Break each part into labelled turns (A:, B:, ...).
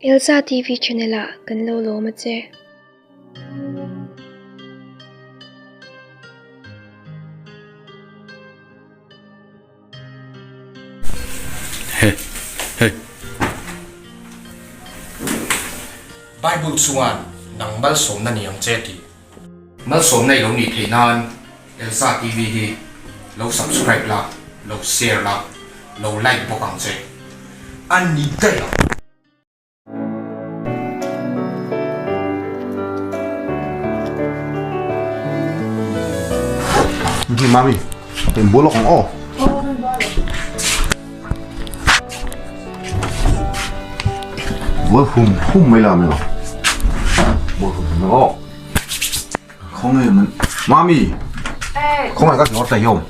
A: Elza TV channel ah kan lo lawm a che.
B: Bible chuan nang malsawmna ni ang che tih. Malsawmna i lo nih theih nan Elza TV hi lo subscribe la, lo share la, lo like bawk ang che. A ni daih ang.
C: Hi mami, in bual lawk ang aw. Bual hum hum mai la mi aw. Bual hum hum aw. Không nghe mình mami. Không phải các nó tay không.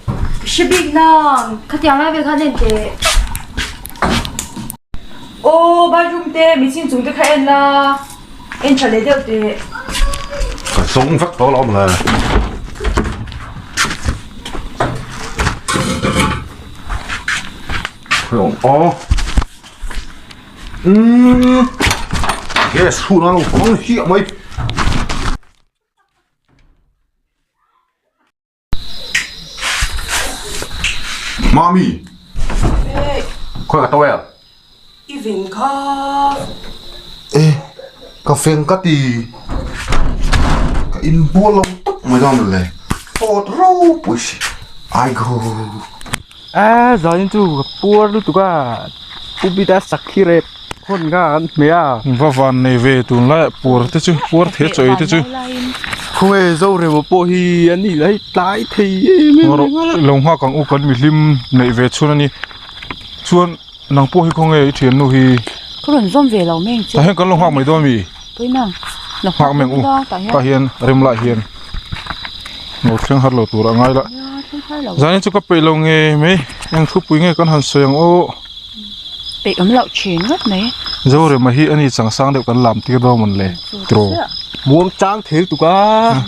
D: Hre bik nang, khatiang lai vel khan en teh.
E: Aw bathroom te machine chung te kha en la, en tha leh deuh teh.
C: Ka zawng vek tawh lo mawle. Khawi awm aw. Umm gas chhun a lo kawng hiah mai. Mami! Khawi ka towel?
E: I veng kha.
C: E, ka veng ka ti. Ka inbual lo tawp mai dawn le. Tawt ropui si. Ai go.
F: A zanin chu ka puar lutuk a pu bita sakhi rep hawn kha an hmeh a.
G: Va van nei ve tunlai ah puar te chu puar the chaw ei te chu.
F: Khawnge Zorema pawh hi a ni la hei tlai thei em em
G: Rawh lo nghak ang u kan mihlim neih ve chhun a ni chuan nang pawh hi khawnge i thiannu hi.
D: Ka rawn zawm ve lo mai ang che.
G: Tah hian kan lo nghak mai dawn mi?
D: Pawina lo
G: nghak mai ang u tah hian rem lah hian lo thleng har lo tur a ngai la. Zanin chu ka peih lo nge mai eng thupui nge kan han sawi ang aw.
D: Peih awm loh thin ngawt mai.
G: Zorema hi ani changsang deuh kan lam tir dawn mawn le tiraw.
F: Muang chang thel tuk a.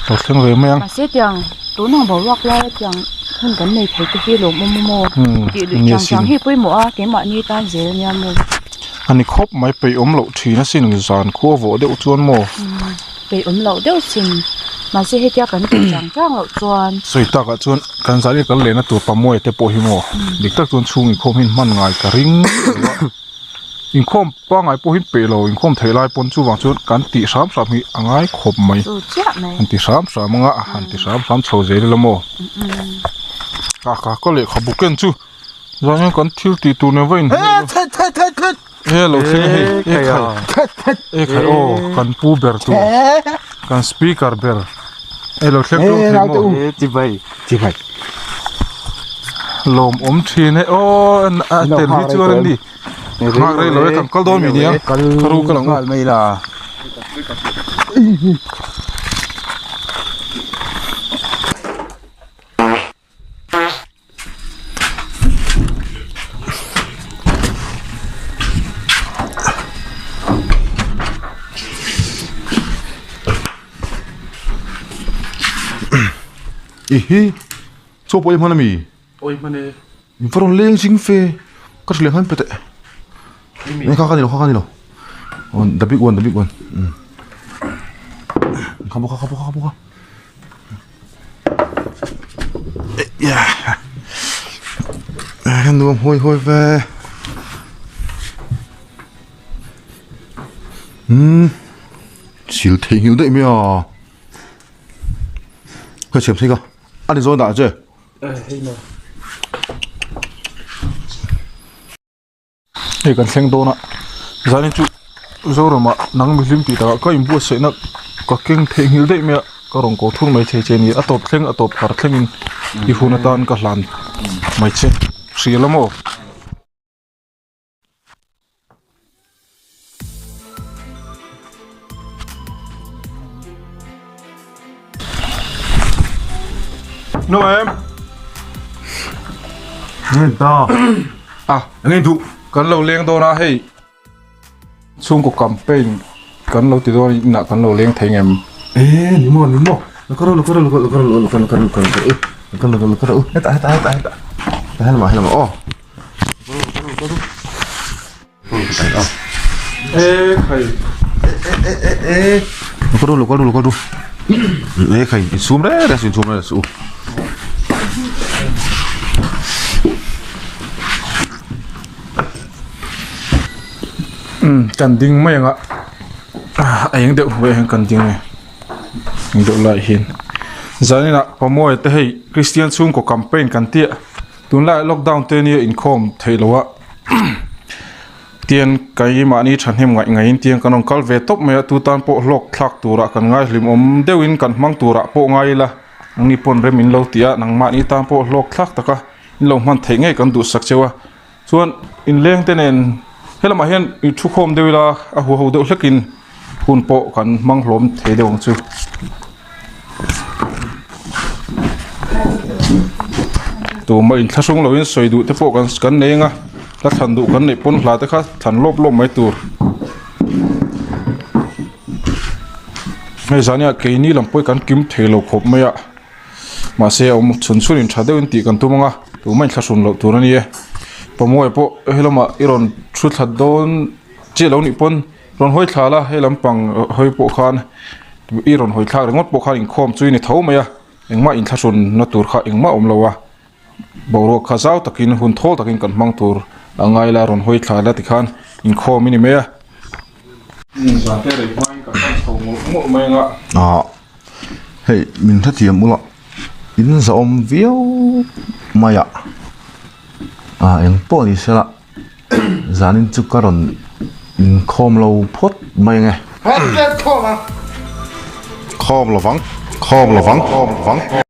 G: Lo thleng ve mai ang.
D: Mahse tiang tun ang boruak lai a tiang hun kan nei thei te hi lawmawm a maw tih luih chang chang hi pawimawh a keimahni tan zel ania maw.
G: Ani khawp mai peih awm loh thin asin zan khua vawh deuh chuan maw.
D: Peih awm loh deuh sin mahse hetia kan tih chang chang loh chuan.
G: Sawi takah chuan kan zan i kan lehna tur pamuai te pawh hi maw dik tak chuan chhung inkhawm hi hman ngai ka ring lo a inkhawm pangngai pawh hi peih lo inkhawm theih lai pawn chuvang chuan kan tih hram hram hi a ngai khawp mai an ti hram hram anga a han ti hram hram chho zel ila maw ka ka ka lehkhabu ken chu. Zanin kan thil tih tur nen va in he lo thleng hei e khai e khai aw kan pu ber tur kan speaker ber e lo thleng tlawm thei maw
F: e chibai
C: chibai
G: lawm awm thin e aw a tel hi chuan an ni nghak rei lo e kan kal dawn mi nia ka ru ka lang
F: nghal mai la
C: I hi chaw pawh i hman ami?
F: Aw i hman e.
C: In va rawn leng zing fe ka hrilh hman pe teh. Kha kha ni lo kha kha ni lo the big one the big one kha bawk kha bawk kha bawk nuam hawi hawi ve umm sil theihnghilh daih mai a ka siam thei ka a ni zawn dah che.
G: Hei kan thleng dawn a zanin chu Zoramah nang mihlim tih takah ka inbuatsaihna ka keng theihnghilh daih mai a ka rawn ko thur mai thei che a ni a tawp thleng a tawp har thlengin i hun atan ka hlan mai che hria la maw. No em.
C: Nghe ta.
G: À,
C: nghe đủ.
G: Kan lo leng dawn a hei. Chhungkaw campaign kan lo ti dawn inah kan lo leng thei ngem.
C: Ê, ni mo, ni mo. Lo karo, lo karo, lo karo, lo karo, lo karo, lo karo, lo karo, lo karo, lo karo, lo karo. Heta, heta, heta, heta. Hela ma, hela ma. Oh.
G: E khai.
C: E e e. Lo kal ru lo kal ru lo kal ru. E khai insum reng reng suh insum reng reng suh u.
G: Umm kan ding mai ang a a eng deuh hnuaiah hian kan ding a ni eng deuh laiah hian zaninah pawmawia te hei Kristian chhungkaw campaign kan tih a tunlaiah lockdown te nia inkhawm theih loh a tian keimahni thahnem ngaih ngaihin tiang kan rawn kal ve tawp mai a tu tan pawh hlawk thlak turah kan ngaihlim awm deuhin kan hmang turah pawh ngai ila nangni pawn rem in lo ti a nangmahni tan pawh hlawk thlak taka in lo hman theih ngei kan duhsak cheu a. Chuan inleng te nen helamah hian i thu khawm deuh ila a huho deuh hlekin hun pawh kan hmang hlawm thei deuh ang chu. Tumah inthlahrung loin sawi duh te pawh kan kan nei ang a, hla thlan duh kan neih pawn hla te kha thlan lawp lawp mai tur. Hei zan hian keini lam pawh hi kan kim thei lo khawp mai a. Mahse a awm chhun chhun in tha deuhin tih kan tum ang a, tumah in thlahrun loh tur a ni e. Pawmawia pawh helamah i rawn thu thla dawn chiah lo nih pawn rawn hawi thla la, hei lampang hawi pawh khan i rawn hawi thlak ringawt pawh khan inkhawm chu i ni tho mai a, engmah in thlahrun na tur kha engmah a awm lo a, boruak kha zau takin hun thawl takin kan hmang tur a ngai la rawn hawi thla la tikhan inkhawm i ni mai a. Zan te rei hmain ka hman chho mawlh mawlh mai ang a.
C: Ah. Hei min hrethiam ula in zahawm viau mai a ah eng pawh ni sela zanin chu ka rawn inkhawm lo phawt mai ange. Khawm lovang khawm lovang khawm lovang.